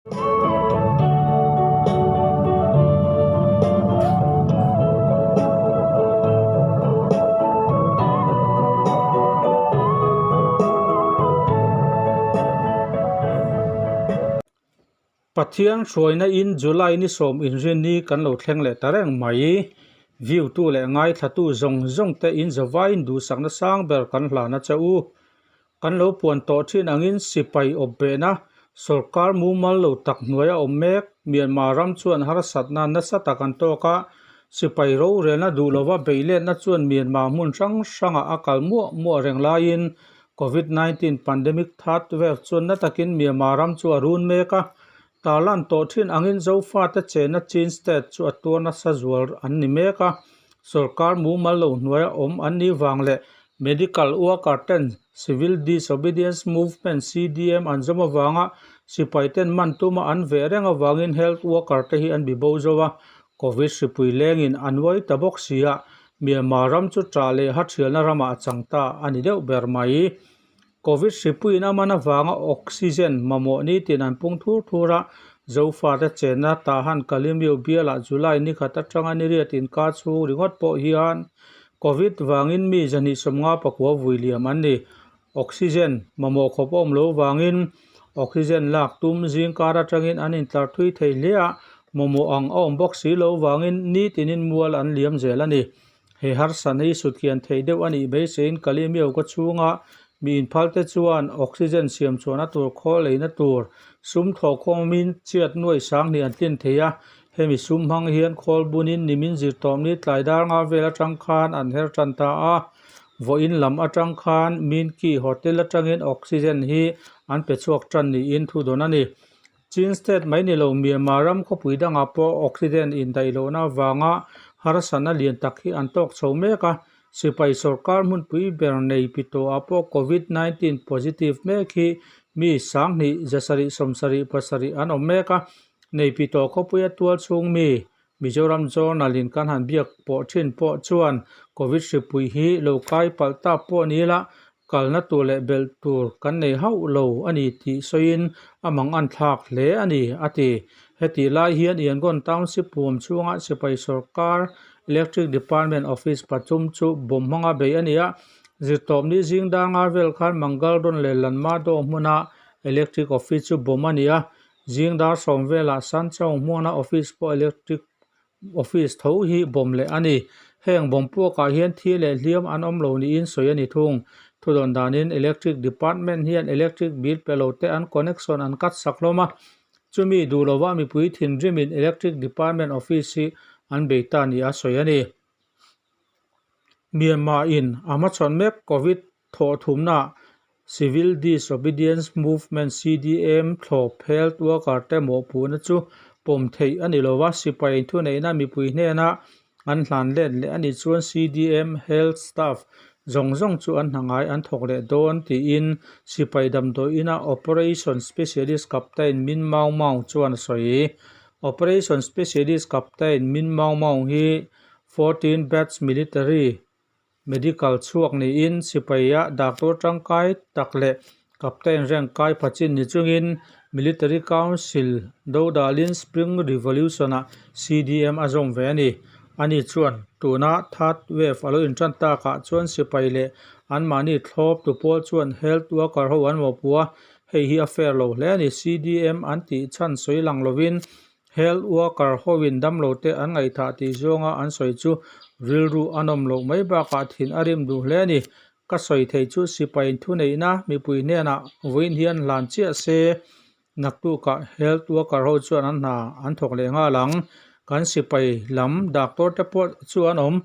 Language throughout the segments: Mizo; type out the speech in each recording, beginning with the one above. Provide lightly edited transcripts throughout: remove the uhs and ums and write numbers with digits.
Pathian hruaina in July ni sawm inrinni kan lo thleng leh ta reng mai. View tu leh ngaithlatu zawng zawng te in zavaiin duhsakna sang ber kan hlan a che u. Kan lo puan tawh thin angin sipai awpbehna sorkar mumal lo tak hnuaia awm mek Myanmar ram chuan harsatna nasa tak an tawk a, sipai rorelna duh lova beihletna chuan Myanmar hmun hrang hrangah a kal muah muah reng laiin Covid 19 pandemic third wave chuan na takin Myanmar ram chu a run mek a, tarlan tawh thin angin Zofate chenna Chin state chu a tuar nasa zual an ni mek a, sorkar mumal lo hnuaia awm an nih vang leh Medical worker ten Civil Disobedience Movement, CDM, an zawm avanga sipai ten man tuma an veh reng avangin health worker te hi an bi bo zo a, Covid hripui lengin a nuai ta bawk si a, Myanmar ram chu ṭah leh hathialna ramah a chang ta a ni deuh ber mai. Covid hripuiin a man avanga oxygen mamawh nitin an pung thur thur a, Zofate chenna Tahan Kalimiu bialah July ni khat atanga niriat inkar chhung ringawt pawh hian Covid vangin mi zahnih sawmnga pakua vui liam an ni. Oxygen mamawh khawp a awm lo vangin oxygen lak tum zingkar atangin an intlar thui thei hle a, mamawh ang a awm bawk si lo vangin nitinin mual an liam zel a ni. He harsatna hi sutkian theih deuh a nih beiseiin Kalimiau ka chhunga mi inphalte chuan oxygen siam chhuahna tur khawl leina tur sum thawhkhawmin chiat nuai sang hnih an tlin thei a. Hemi sum hmang hian khawl bunin nimin zirtawmni tlai dar nga vel atang khan an her tan ta a. Vawiin lam atang khan Minki Hotel atangin oxygen hi an pe chhuak tan niin thu dawn a ni. Chin State mai ni lo Myanmar ram khawpui dangah pawh oxygen indaih lohna avanga harsatna lian tak hi an tawk chho mek a, sipai sorkar hmunpui ber nei pi tawhah pawh Covid 19 positive mek hi mi sanghnih zasarih sawmsarih pasarih an awm mek a, nei pi tawh khawpuia tual chhung mi Mizoram Journal in kan han biak pawh thin pawh chuan Covid hripui hi lo kai palh tak pawh ni ila kalna tur leh belh tur kan nei hauh lo a ni tih sawiin a mang an thlak hle a ni, a ti. Hetih lai hian Yangon Township huam chhunga sipai sorkar Electric Department Office pathum chu bawm hmanga bei a ni a, zirtawpni zing danga vel khan Mangaldon leh Lanmadaw hmuna Electric Office chu bawm a ni a, Zing dar sawm velah Sanchong hmuana office pawh electric office tho hi bawm leh a ni. Heng bawm puakah hian thi leh hliam an awm lo niin sawi a ni thung. Thudawn danin electric department hian electric bill pe lo te an connection an cut sak hlawm a, chumi duh lova mipui thinrimin electric department office hi an bei ta nia sawi a ni. Myanmar in a hmachhawn mek Covid Thawhthumna, Civil Disobedience Movement, CDM, thlawp health worker te mawhpuhna chu pawm theih a ni lo va, sipai thuneihna mipui hnena an hlan let leh a nih chuan CDM health staff zawng zawng chu an hna ngai an thawk leh dawn tiin sipai damdawi ina Operation Specialist Captain Min Maung Maung chuan a sawi. Operation Specialist Captain Min Maung Maung hi 14 Batch Military Medical chhuak niin sipaia doctor tangkai tak leh captain rank kai phachin ni chungin Military Council dodalin Spring Revolution-ah CDM a zawm ve a ni. Ani chuan tuna third wave a lo intan takah chuan sipai leh anmahni thlawp tu pawl chuan health worker ho an mawhpuh a, hei hi a fair lo hle a ni. CDM an tih chhan sawi lang lovin Health worker hoin damlote an ngaihthah tih zawnga an sawi chu rilru a nawm loh mai bakah thin a rim duh hle a ni. Ka sawi thei chu sipai thuneihna mipui hnenah vawiin hian hlan chiah se, naktukah health worker ho chuan an hna an thawk leh nghal ang. Kan sipai lam doctor te pawh chu an awm.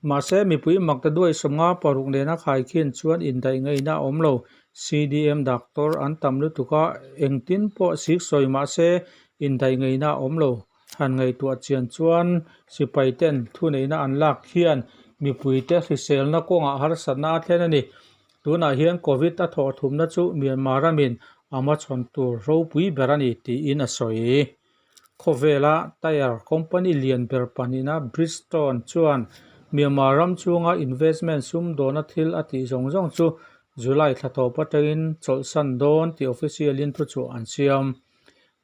Mahse, mipui makta duai sawmnga paruk nena khaikhin chuan indaih ngaihna a awm lo. CDM doctor an tam lutuk a, engtin pawh sik sawi mahse indaih ngaihna a awm lo. Han ngaihtuah chian chuan sipai ten thuneihna an lak hian mipuite hriselna kawngah harsatna a thlen a ni. Tunah hian Covid a thawh thumna chu Myanmar ramin a hmachhawn tur ropui ber a ni tiin a sawi. Khawvela tyre company lian ber pahnihna Bridgestone chuan Myanmar ram chhunga investment sumdawna thil a tih zawng zawng chu July thla tawp atangin chawlhsan dawn tih official in thuchhuah an siam.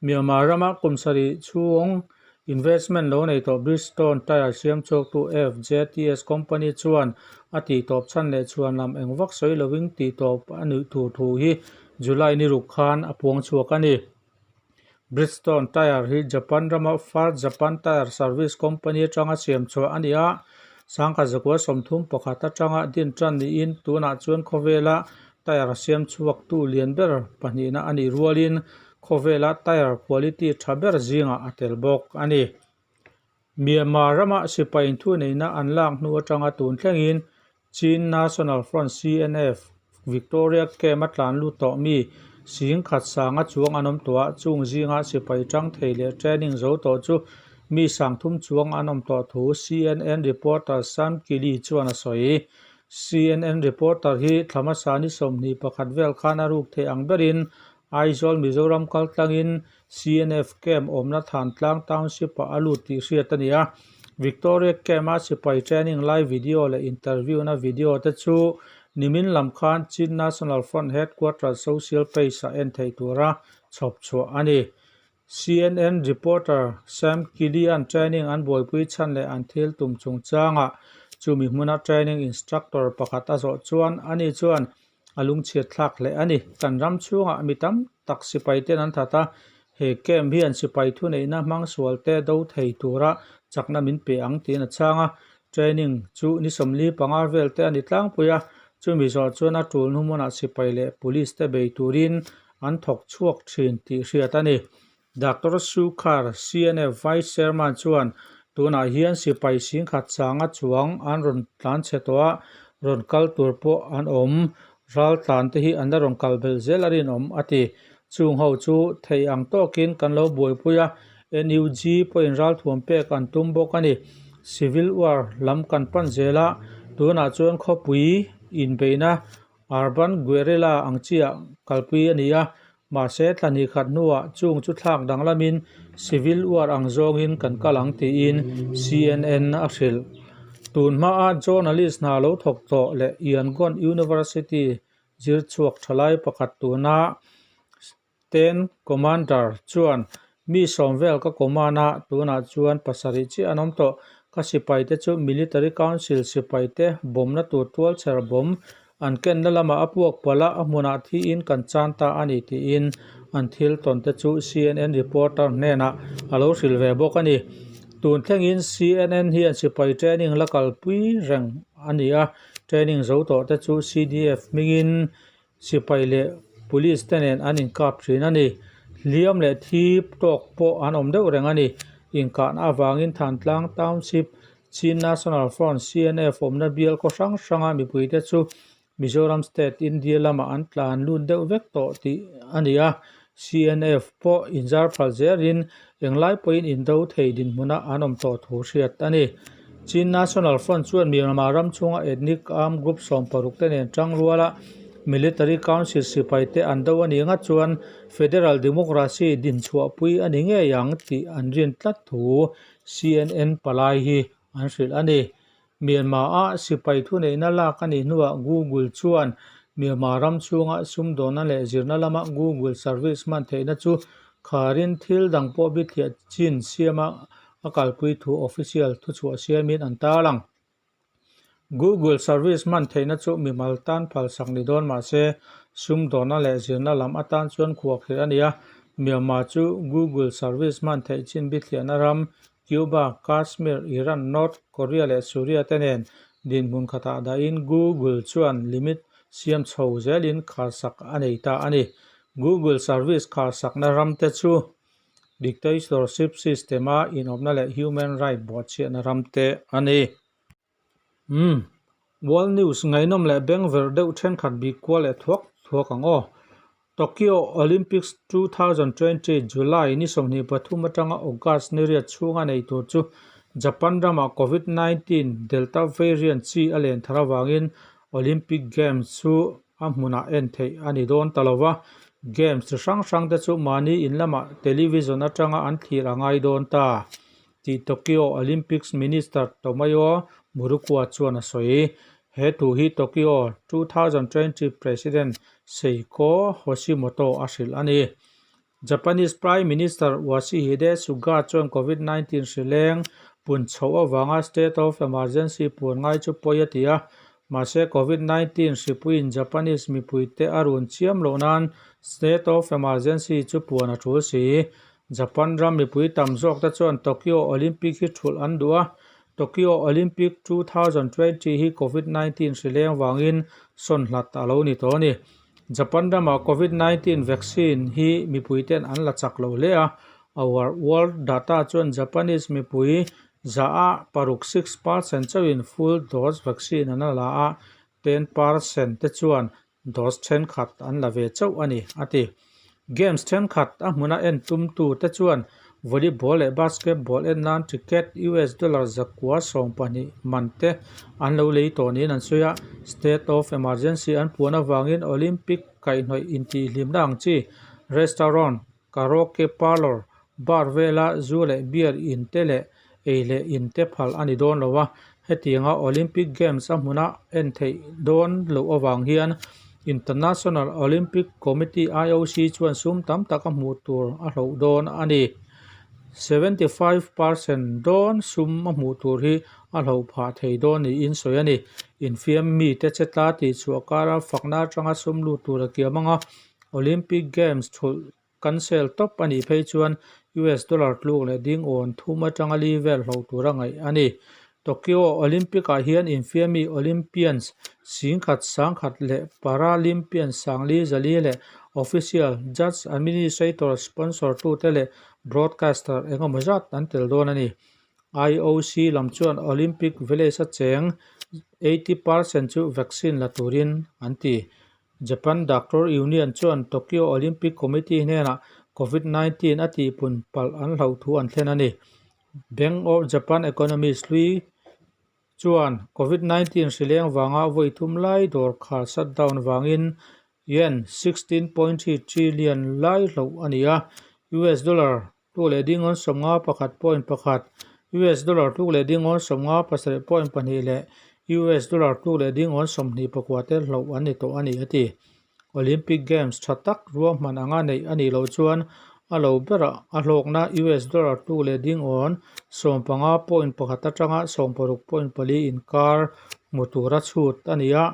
Myanmar rama kum sarih chhung investment lo nei tawh Bridgestone tyre siam chhuaktu FJTS company chuan a tihtawp chhan leh chhuan lam eng vak sawi lovin tihtawp a nuih tur thu hi July ni ruk khan a puang chhuak a ni. Bridgestone tyre hi Japan rama First Japan Tyre Service Company atanga siam chhuah a ni a, sangkhat zakua 31 atanga din tan niin tunah chuan khawvela tyre siam chhuaktu lian ber pahnihna a nih rualin khawvela tyre quality tha ber zingah a tel bawk a ni. Myanmar rama sipai inthuneihna an lak hnu atanga tun thlengin Chin National Front, CNF, Victoria Camp a tlan lut tawh mi sing khat sanga chuang an awm tawh a, chung zinga sipai tang thei leh training zo tawh chu mi sang thum chuang an awm tawh thu CNN reporter Sam Kiley chuan a sawi. CNN reporter hi thla hmasa ni 21 vel khan a ruk theih ang berin Aizawl Mizoram kaltlangin CNF camp awmna Thantlang Township-ah a lut tih hriat a ni a. Victoria Camp-a sipai training lai video leh interview-na video te chu nimin lam khan Chin National Front Headquarters social page-ah en theih tura chhawp chhuah a ni. CNN reporter Sam Kiley-a'n training an buaipui chhan leh an thil tum chungchangah chumi hmuna training instructor pakhat a zawh chuan ani chuan A lungchhiat thlak hle a ni. Kan ram chhungah mi tam tak sipai ten an that a, he camp hian sipai thuneihna hmang sual te do thei tura chakna min pe ang tiin a chhang a. Training chu ni 45 vel te a ni tlangpui a, chumi zawh chuan a tul hnu hmunah sipai leh police te bei turin an thawk chhuak thin tih hriat a ni. Doctor Sukhar, CNF Vice Chairman chuan tunah hian sipai singkhat changa chuang an rawn tlan chhe tawh a, rawn kal tur pawh an awm. Ral tlan te hi an la rawn kal belh zel a rinawm, a ti. Chung ho chu thei ang tawkin kan lo buaipui a, NUG pawhin ralthuam pek an tum bawk a ni. Civil War lam kan pan zel a, tunah chuan khawpui inbeihna Urban Guerrilla ang chiah kalpui a ni a, Mahse, thla hnih khat hnuah chung chu thlak danglamin civil war ang zawngin kan kal ang tiin CNN a hrilh. Tun hmaa journalist hna lo thawk tawh leh Yangon University zir chhuak thalai pakhat tuna Ten Commander chuan mi sawm vel ka command a, tunah chuan pasarih chiah an awm tawh. Ka sipaite chu Military Council sipaite bawmna tur tualchher bawm An kenna lamah a puak palh a, a hmunah thiin kan chan ta a ni tiin an thil tawn te chu CNN reporter hnenah a lo hrilh ve bawk a ni. Tun thlengin CNN hian sipai training la kalpui reng a ni a, training zo tawh te chu CDF hmingin sipai leh police te nen an inkap thin a ni. Hliam leh thi tawk pawh an awm deuh reng a ni. Inkahna avangin Thantlang Township Chin National Front, CNF, awmna bial khaw hrang hranga mipuite chu Mizoram State, India lamah an tlan lut deuh vek tawh tih a ni a. CNF pawh inzar phal zelin englai pawhin indo thei dinhmuna an awm tawh thu hriat a ni. Chin National Front chuan Myanmar ram chhunga ethnic armed group 16 te nen tang ruala Military Council sipaite an do a nih ngat chuan Federal Democracy dinchhuahpui a ni ngei ang tih an rin tlat thu CNN palai hi an hrilh a ni. Myanmar-a sipai thuneihna lak a nih hnuah Google chuan Myanmar ram chhunga sumdawnna leh zirna lama Google service hman theihna chu kharin thil dang pawh bithliah chin siama a kalpui thu official thuchhuah siamin an tarlang. Google service hman theihna chu mimal tan phalsak ni dawn mah se, sumdawnna leh zirna lam atan chuan khuahkhirh a ni a. Myanmar chu Google service hman theih chin bithliahna ram Cuba, Kashmir, Iran, North Korea leh Syria te nen dinhmun khatah dahin Google chuan limit siam chho zelin kharsak a nei ta a ni. Google service kharsakna ram te chu Dictatorship system-a inawpna leh human right bawhchhiahna ram te a ni. Umm. World News ngaihnawm leh bengverh deuh thenkhat bik kual leh thuak thuak ang aw. Tokyo Olympics 2020 July ni 23 atanga August ni riat chhunga nei tur chu Japan ramah Covid-19 Delta variant chi a len thar avangin Olympic Games chu a hmunah en theih a ni dawn ta lo va, games chi hrang hrang te chu mahni in lamah television atanga an thlir a ngai dawn ta tih Tokyo Olympics Minister Tomoyo Murukua chuan a sawi. He thu hi Tokyo 2020 President Seiko Hashimoto a hrilh a ni. Japanese Prime Minister Yoshihide Suga chuan Covid 19 hri leng pun chhoh avanga state of emergency puan ngai chu pawi a ti a, mahse Covid 19 hripuiin Japanese mipuite a run chiam loh nan state of emergency chu puan a tul si. Japan ram mipui tam zawk te chuan Tokyo Olympic hi thulh an duh a, Tokyo Olympic 2020 hi Covid 19 hri leng vangin sawn hlat a lo ni tawh a ni. Japan ramah Covid 19 vaccine hi mipui ten an la chak lo hle a, Our World Data chuan Japanese mipui zaah paruk 6 percent chauhin full dose vaccine an la a, 10% te chuan dose thenkhat an la ve chauh a ni, a ti. Games thenkhat a hmuna en tumtu te chuan volleyball leh basketball en nan ticket US dollar 912 man te an lo lei tawh niin an sawi a. State of emergency an puan avangin Olympic kaihhnawih intihhlimna ang chi restaurant, karaoke parlour, bar vela zu leh beer in te leh ei leh in te phal a ni dawn lo a. Hetianga Olympic Games a hmuna en theih dawn loh avang hian International Olympic Committee IOC chuan sum tam tak a hmuh tur a hloh dawn a ni. 75% dawn sum a hmuh tur hi a hloh phah thei dawn niin sawi a ni. Infiam mite che tla tih chhuah kara fakna atanga sum lut tur a kiam anga Olympic Games thulh cancel tawp a nih phei chuan US dollar tluk leh ding awn thum atanga li vel hloh tur a ngaih a ni. Tokyo Olympic-ah hian infiammi Olympians 10,000 10,000 leh Paralympians 4,400 leh official, judge, administrator, sponsor tute leh broadcaster engemaw zat an tel dawn a ni. IOC lam chuan Olympic Village a cheng 80% chu vaccine la turin an ti. Japan Doctor Union chuan Tokyo Olympic Committee hnenah Covid 19 a tihpun palh an hloh thu an thlen a ni. Bank of Japan economist hlui chuan Covid 19 hri leng vanga vawi thum lai dawr khar shutdown vangin yen 16.3 trillion lai hloh a ni a, US dollar 1.51.1, US dollar 1.57.2 leh US dollar 1.29 te hloh an ni tawh a ni a ti. Olympic Games tha tak ruahman anga neih a nih loh chuan a lo berah a hlawkna US dollar 1.15.1 atanga 16.4 inkar hmu tura chhut a ni a.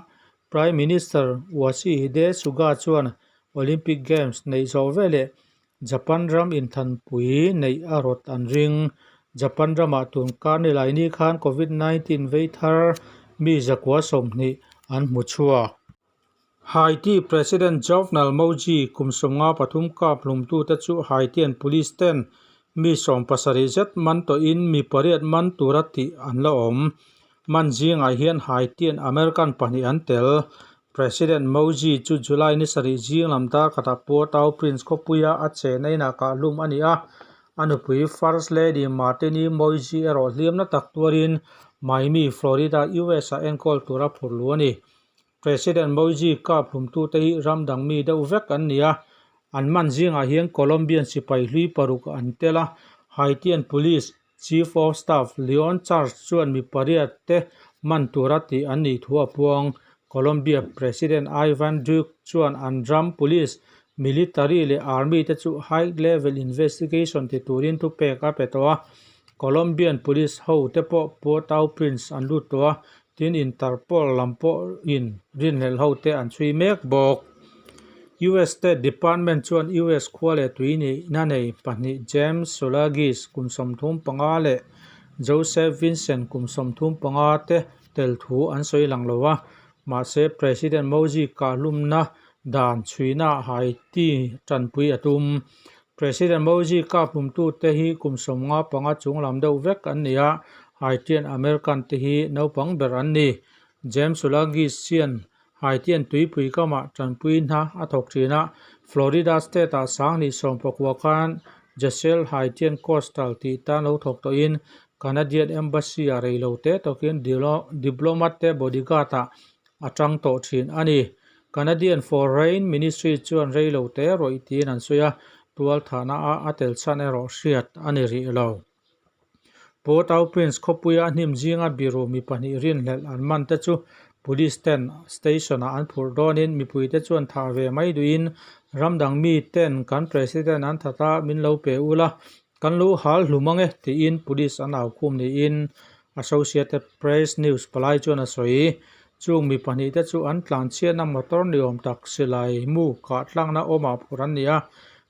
Prime Minister Yoshihide Suga chuan Olympic Games neih zawh veleh Japan ram inthanpui neih a rawt an ring. Japan ramah tun kar nilai ni khan Covid 19 vei thar mi 120 an hmu chhuak. Haiti President Jovenel Moise kum 53 kap hlumtute chu Haitian Police ten mi 70 zet man tawhin mi pariat man tura tih an la awm. Man zingah hian Haitian American pahnih an tel. President Moise chu July ni sarih zing lam dar khatah Port-au-Prince khawpuia a chena inah kahhlum a ni a. A nupui First Lady Martine Moise erawh hliamna tak tuarin Miami, Florida, US-ah enkawl tura phurh luh a ni. President Moise kap hlumtute hi ram dang mi deuh vek an ni a, an man zingah hian Colombian sipai hlui paruk an tel a, Haitian Police Chief of Staff Leon Charles chuan mi pariat te man tura tih an nih thu a puang. Colombia President Ivan Duque chuan an ram police, military leh army te chu high level investigation ti turin thupek a pe tawh a, Colombian police ho te pawh Port-au-Prince an lut tawh a, Tin, Interpol lam pawhin rinhlelh ho te an chhui mek bawk. US State Department chuan US khua leh tui nihna nei pahnih James Sulagis kum 35 leh Joseph Vincent kum 35 te tel thu an sawi lang lo a. Mahse, President Moise kahlumna dan chhuinaah Haiti tanpui a tum. President Moise kaphlumtute hi kum 55 chunglam deuh vek an ni a, Haitian American te hi naupang ber an ni. James Sulagis hian Haitian tuipui kamah tanpui hna a thawk thin a, Florida State-ah 2019 khan Jessel Haitian Coastal tih tan lo thawk tawhin Canadian Embassy-ah reilo te tawkin diplomat te bodyguard-ah a tang tawh thin a ni. Canadian Foreign Ministry chuan reilo te rawih tiin an sawi a, tual thahna a a tel chhan erawh hriat a ni rih lo. Port-au-Prince khawpuia hnim zinga biru mi pahnih rinhlelh an man te chu Police ten station-ah an phurh dawnin mipuite chuan thah ve mai duhin Ram dang mi ten kan President an that a, min lo pe ula, kan lo hal hlum ang e, tiin police an au khum niin Associated Press news palai chuan a sawi. Chung mi pahnihte chu an tlanchhiatna motor ni awm tak silai mu kah tlakna awmah phurh an ni a.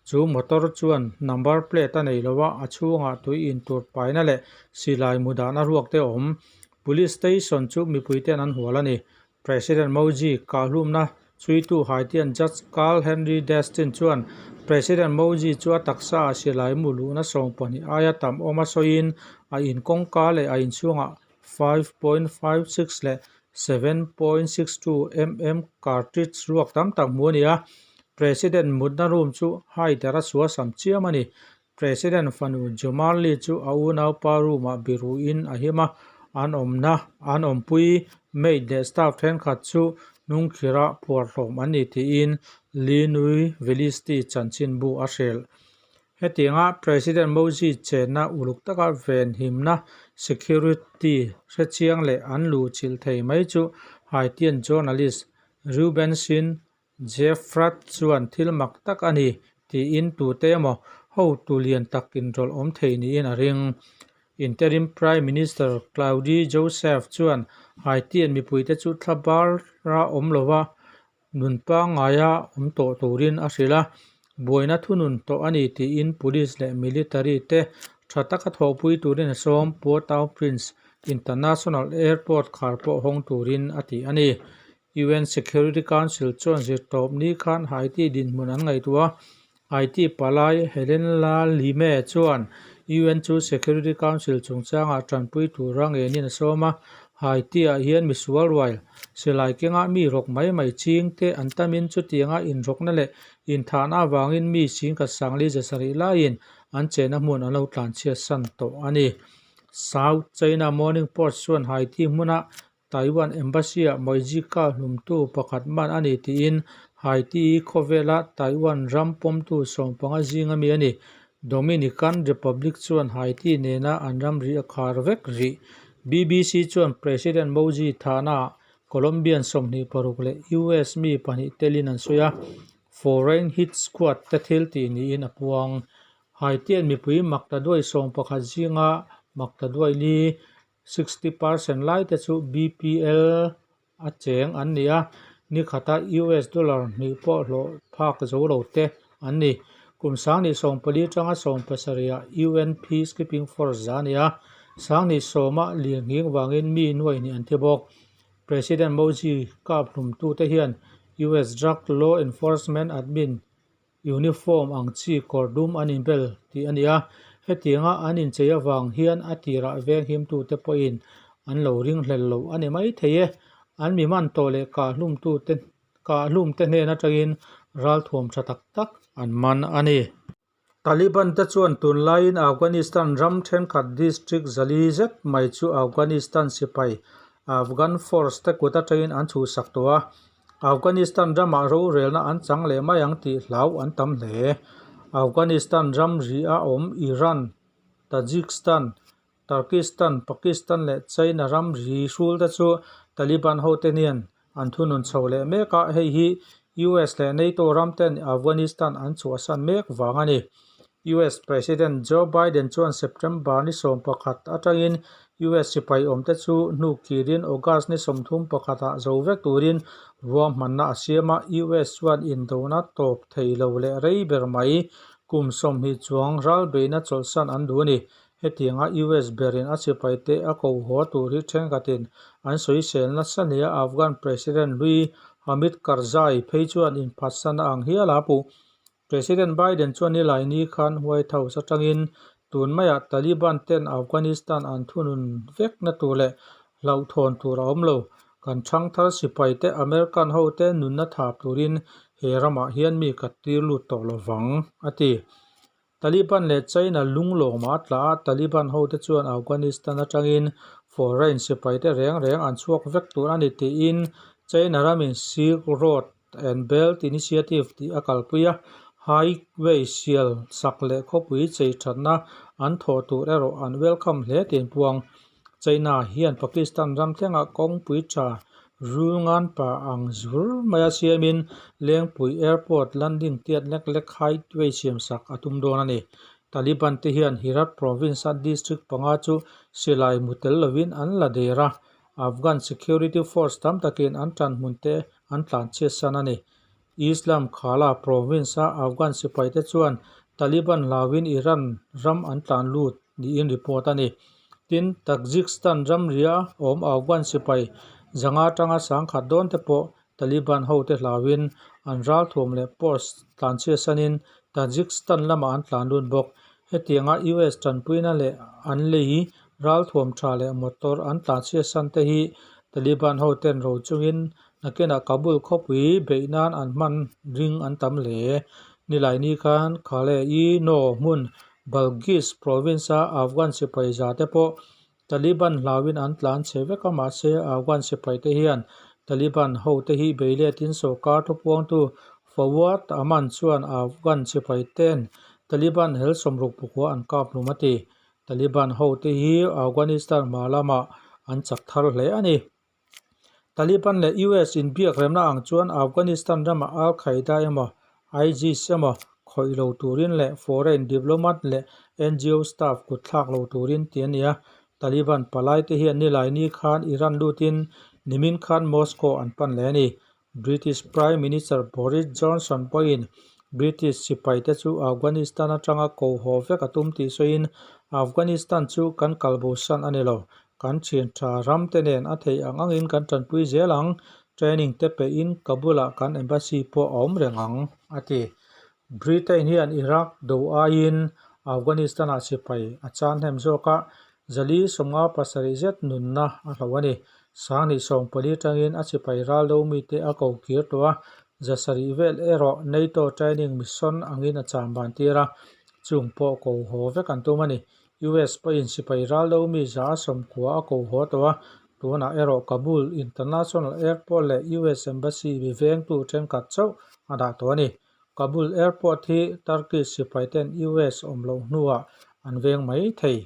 Chu motor chuan number plate a nei lo a, a chhungah tui intur paina leh silai mu dahna ruak te a awm. Police station chu mipuite'n an hual a ni. President Moji kahhlumna chhuitu Haitian Judge Carl Henry Destin chuan President Moji chu a taksa ah silai mu luhna 12 aia tam awm a sawiin a in kawngka leh a inchhungah 5.56 leh 7.62 mm cartridge ruak tam tak hmu a ni a. President mutna room chu haider a suasam chiam a ni. President fanu Jomarli chu a unaupa room-ah biruin a him a, an awmna an awmpui maid leh staff thenkhat chu hnungkhirah phuar hlawm an ni tiin Linui Velisti chanchinbu a hrilh. Hetianga President Mozi chenna uluk taka venhimna security hrechiang leh an luhchilh thei mai chu Haitian journalist Reubenson Jeffrat chuan thil mak tak a ni tiin tute emaw hotu lian tak inrawlh awm thei niin a ring. Interim Prime Minister Claude Joseph chuan Haitian mipuite chu thla bara awm lova nun pangngaia awm tawh turin a hrilh a, buaina thunun tawh a ni tiin police leh military te tha taka thawhpui turin a sawm. Port-au-Prince International Airport khar pawh hawng turin a ti a ni. UN Security Council chuan zirtawp ni khan Haiti dinhmun an ngaihtuah a, Haiti palai Helen La Lime chuan UN chu Security Council chungchangah tanpui tura ngenin a sawm a, Haiti-ah hian misual ruai silai kengah mi rawk mai mai ching te an tamin chutianga inrawkna leh inthahna avangin mi singkhat sangli zasarih laiin an chenna hmun an lo tlanchhiat san tawh a ni. South China Morning Post chuan Haiti hmuna Taiwan Embassy-ah Moijika hlumtu pakhat man a ni tiin Haiti khawvela Taiwan ram pawmtu 15 zinga mi a ni. Dominican Republic chuan Haiti nena an ramri a khar vek rih. BBC chuan President Moji thahnaah Colombian 26 leh US mi pahnih telin an sawi a, foreign hit squad te thil tih niin a puang. Haitian mipui maktaduai 11 zinga maktaduai li 60 percent lai te chu BPL a cheng an ni a, ni khata US dollar hnih pawh hlawh phak zo lo te an ni. Kum 2014 atanga 17 ah UN Peacekeeping Force za a ni a, 2010 ah lirnghing vangin mi nuaihnih an thi bawk. President Moji kap hlumtute hian US Drug Law Enforcement Admin Uniform ang chi kawr dum an inbel tih a ni a, hetianga an inchei avang hian a tirah venghimtute pawhin an lo ringhlel lo a ni maithei e. An mi man tawh leh kahhlumtute kahhlumte hnen atangin ralthuam tha tak tak an man a ni. Taliban te chuan tunlaiin Afghanistan ram thenkhat district zali zet mai chu Afghanistan sipai Afghan force te kut atangin an chhuhsak tawh a, Afghanistan ramah rorelna an chang leh mai ang tih hlau an tam hle. Afghanistan ram ri a awm Iran, Tajikistan, Turkistan, Pakistan leh China ram ri hrul te chu Taliban hote hian an thunun chho leh mek a, hei hi US leh NATO ram ten Afghanistan an chhuahsan mek vang a ni. US President Joe Biden chuan September ni 11 atangin US sipai awmte chu hnuk kirin August ni 31 ah zo vek turin ruahmanna a siam a, US chuan indona tawp thei lo leh rei ber mai kum 20 chuang ralbeihna chawlhsan an duh a ni. Hetianga US berin a sipaite a ko haw tur hi thenkhatin an sawisel nasa nia Afghan President hlui Hamid Karzai phei chuan inphatsan a ang hial a puh. President Biden chuan nilai ni khan White House atangin tun maiah Taliban ten Afghanistan an thunun vekna tur leh hlauhthawn tur a awm lo. Kan thangthar sipai te American ho te nunna thap turin he ramah hian mi ka tir lut tawh lo vang, a ti. Taliban leh China lunglawmah a tla a, Taliban ho te chuan Afghanistan atangin foreign sipai te reng reng an chhuak vek tur a ni tiin China ramin Silk Road and Belt Initiative tih a kalpui a, highway sial sak leh khawpui chei thatna an thawh tur erawh an welcome hle tih an puang. China hian Pakistan ram thlengah kawngpui tha Rulngan pa ang zur maia siamin Lengpui Airport landing tiat lek lek highway siamsak a tum dawn a ni. Taliban te hian Herat province-a district panga chu silai mu tel lovin an la der a, Afghan security force tam takin an tanhmun te an tlanchhiatsan a ni. Islam Qala province-a Afghan sipaite chuan Taliban hlauin Iran ram an tlan lut niin report a ni. Tin, Tajikistan ramria awm Afghan sipai zanga atanga sangkhat dawn te pawh Taliban hote hlauin an ralthuam leh post tlanchhiatsanin Tajikistan lamah an tlan lut bawk. Hetianga US tanpuina leh an lei ralthuam tha leh motor an tlanchhiatsan te hi Taliban hoten ro chungin nakinah Kabul khawpui beih nan an hman ring an tam hle. Nilaini khan Khale-i-Naw hmun Balghis province-a Afghan sipai za te pawh Taliban hlauin an tlan chhe vek a, mahse Afghan sipaite hian Taliban hote hi beiletin sorkar thupuangtu Fawad Aman chuan Afghan sipaite'n Taliban hel sawmruk pukua an kap hlum a ti. Taliban hote hi Afghanistan hma lamah an chak thar hle a ni. Taliban leh US inbiak remna ang chuan Afghanistan ramah Al Qaeda emaw ISIS emaw khawih lo turin leh foreign diplomat leh NGO staff kut thlak lo turin ti a ni a. Taliban palaite hian Nilaini khan Iran lutin nimin khan Moscow an pan leh a ni. British Prime Minister Boris Johnson pawhin British sipaite chu Afghanistan atanga ko haw vek a tum tih sawiin, Afghanistan chu kan kalbosan a ni lo. Kan thian tha ramte nen a theih ang angin kan tanpui zel ang. Training te pehin Kabul-ah kan embassy pawh a awm reng ang, a ti. Britain hian Iraq do aiin Afghanistan-ah sipai a chan hnem zawk a, zali sawmnga pasarih zet nunna a hloh a ni. Sanghnih sawmpali atangin a sipai ral do mite a ko kir tawh a, zasarih vel erawh NATO training mission angin a cham ban tir a, chung pawh ko haw vek an tum a ni. US pawhin sipai ral do mi za a sawmkua a ko haw tawh a, tunah erawh Kabul International Airport leh US Embassy mi vengtu thenkhat chauh a dah tawh a ni. Kabul Airport hi Turkish sipaiten US awm loh hnuah an veng mai thei.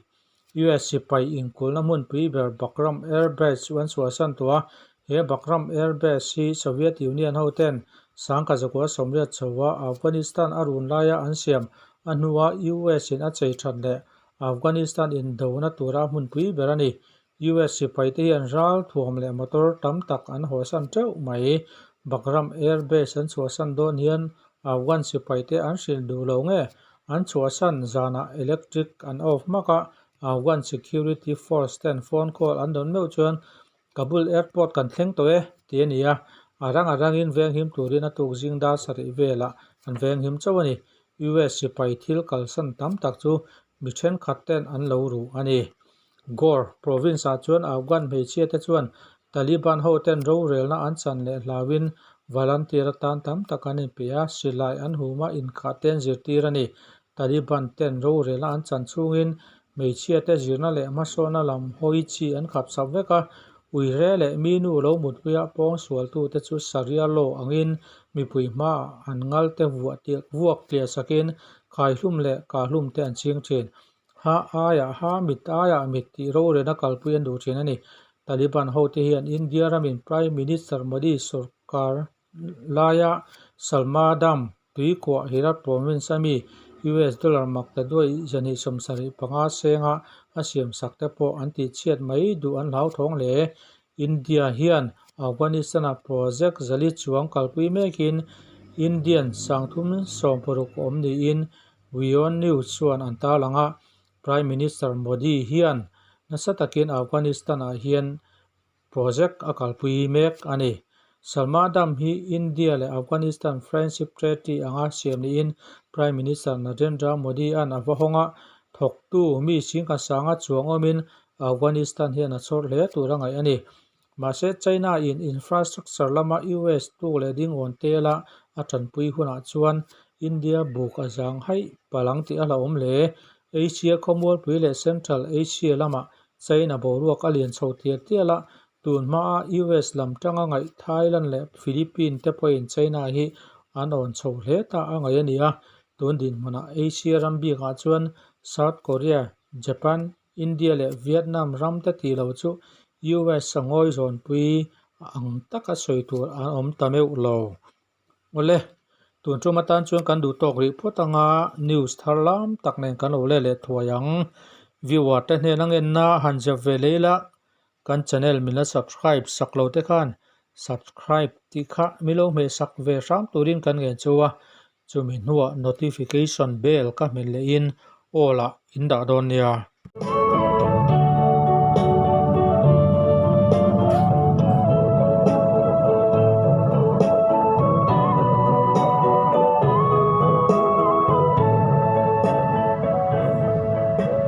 US sipai inkulhna hmunpui ber Bagram Air Base chu an chhuahsan tawh a, he Bagram Air Base hi Soviet Union hoten sangkha zakua sawmriat chhoa Afghanistan a run laia an siam a hnua US in a chei that leh Afghanistan indona tura hmunpui ber a ni. US sipaite hian ral thuam leh motor tam tak an hawsan teuh mai. Bagram Air Base an chhuahsan dawn hian Afghan sipaite an hrilh duh lo nge? An chhuahsan zanah electric an off hmak a, Afghan security force ten phone call an dawn meuh chuan Kabul airport kan thleng tawh e tih a ni a, a rang a rangin venghim turin a tuk zing dar sarih velah an venghim chauh a ni. US sipai thil kalsan tam tak chu mi thenkhat ten an lo ruh a ni. Ghor province-ah chuan Afghan hmeichhia te chuan Taliban ho ten rorelna an chan leh hlauin volunteer atan tam tak an inpe a, silai an hum a, inkhah te an zirtir a ni. Taliban ten rorelna an chan chhungin hmeichhia te zirna leh hmasawna lam hawi chi an khap chap vek a, uire leh mi nu lo mutpuia pawng sualtute chu Sharia law angin mipui hmaah an ngal te vuak tliah sakin khaihlum leh kahhlum te an ching thin. Ha aiah ha mit aiah mit tih rorelna kalpui an duh thin a ni. Taliban hote hian India ramin Prime Minister Modi sorkar laia Salma Dam tuikuah Herat province ami US dollar mak ta duai zahnih sawmsarih panga senga a siamsak te pawh an tihchhiat mai duh an hlauthawng hle. India hian Afghanistan-ah project zali chuang kalpui mekin Indian sangthum sawmparuk awm niin WION News chuan an tarlang a, Prime Minister Modi hian nasa takin Afghanistan-ah hian project a kalpui mek a ni. Salma Dam hi India leh Afghanistan Friendship Treaty anga siam niin Prime Minister Narendra Modi-a'n a va hawng a, thawktu mi singkhat sanga chuang awmin Afghanistan hian a chhawr hle tur a ngaih a ni. Mahse, China-in infrastructure lama US tuk leh ding awn tela a tanpui hunah chuan India buk a zang haih palh ang tih a hlauhawm hle. Asia khawmualpui leh Central Asia lamah China boruak a lian chho tial tial a, tun hmaa US lam tanga ngaih Thailand leh Philippines te pawhin China hi an awn chho hle ta a ngaih a ni a. Tun dinhmunah Asia ram bikah chuan South Korea, Japan, India leh Vietnam ram te tih lo chu US a ngawi zawnpui Ang taka sawi tur an awm ta meuh lo. Awle, tun tum atan chuan kan duh tawk rih phawt anga news thar lam tak nen kan lo let leh thuai ang. Viewer te hnena ngenna han zep ve leh ila kan channel min la subscribe sak lo te khan subscribe tih kha mi lo hmeh sak ve hram turin kan ngen chu a, chumi hnuah notification bell ka hmet lehin all ah in dah dawn nia.